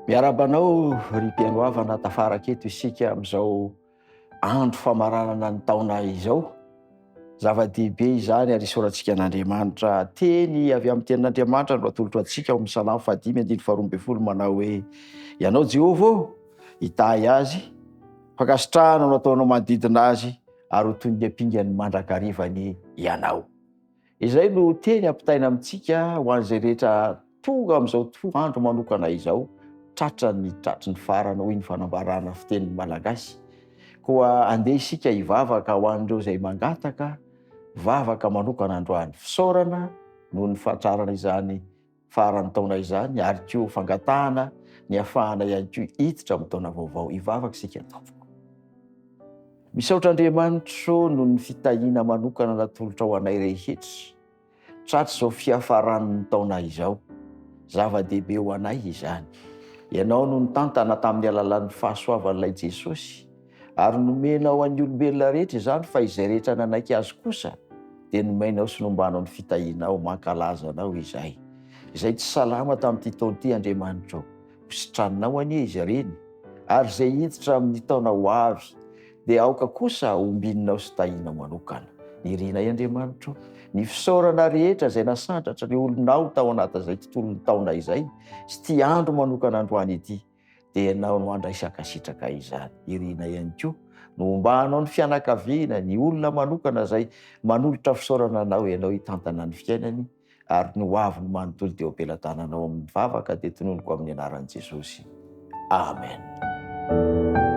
Miarahaba anao ry mpihaino havana, tafaraka eto isika amin'izao andro famaranana ny taona izao. Zava-dehibe izany ary isaorantsika an'Andriamanitra. Teny avy amin'ny tenin'Andriamanitra no atolotro antsika ao amin'ny Salamo fahadimy andininy faharoa ambin'ny folo manao hoe Ianao Jehovah ô, hitahy azy, fankasitrahana no ataonao manodidina azy ary ho toy ny ampingany mandrakariva anie ianao. Izay no teny ampitaina amintsika ho an'izay rehetra tonga amin'izao andro manokana izao, tratran'ny tratry ny farany hoy ny fanambarana fitenin'ny Malagasy. Koa andeha isika hivavaka ho an'ireo izay mangataka vavaka manokana androany. Fisaorana noho ny fahatrarana izany faran'ny taona izany ary koa fangatahana ny hafahana ihany koa hiditra amin'ny taona vaovao. Hivavaka isika tompoko. Misaotra Andriamanitro noho ny fitahiana manokana natolotrao anay rehetra tratr'izao fiafaran'ny taona izao. Zava-dehibe ho anay izany. Ianao no nitantana tamin'ny alalan'ny fahasoavan'ilay Jesosy ary nomenao an'ny olombelona rehetra izany fa izay rehetra nanaiky azy kosa dia nomenao sy nombanao ny fitahianao, mankalaza anao izahay. Izay tsy salama tamin'ity taona ity Andriamanitro, ho sitraninao anie izy ireny ary izay hiditra amin'ny taona ho avy dia aoka kosa hombininao sy tahinao manokana. Irinay Andriamanitro, ny fisaorana rehetra izay nasandratra ny olonao tao anatin'izay tontolon'ny taona izay sy ity andro manokana androany ity, dia ianao no handray sy hankasitraka izany. Irinay ihany koa no hombanao ny fianakaviana, ny olona manokana izay manolotra fisaorana anao ianao hitantana ny fiainany ary ny ho aviny manontolo dia eo am-pelatananao amin'ny vavaka dia tononiko amin'ny anaran'i Jesosy. Amen.